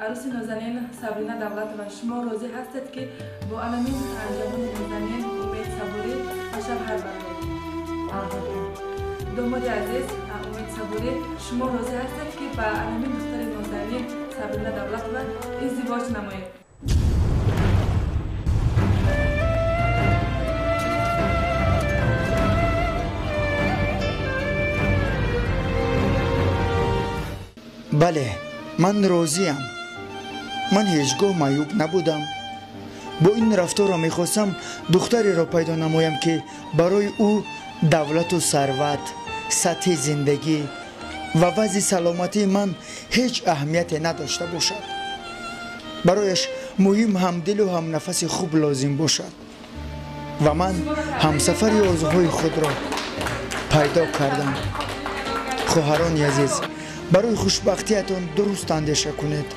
Арӯси нозанин Сабрина Давлатова, шумо розӣ ҳастед, ки бо анамин ҷавони нозанин Умед Сабурӣ ба шавҳар бароед? Албатта. Домоди азиз Умед Сабурӣ, шумо розӣ ҳастед, ки ба анамин духтари нозанин Сабрина Давлатова издивоҷ намоед? Бале, ман розиям. Ман ҳеҷ гоҳ маъюб набудам. Бо ин рафторро мехостам духтареро пайдо намоям, ки барои ӯ давлату сарват, сатҳи зиндагӣ ва вазъи саломатии ман ҳеҷ аҳамияте надошта бошад. Барояш муҳим ҳамдилу ҳамнафаси хуб лозим бошад ва ман ҳамсафари орзуҳои худро пайдо кардам. Хоҳарони азиз, барои хушбахтиятон дуруст андеша кунед.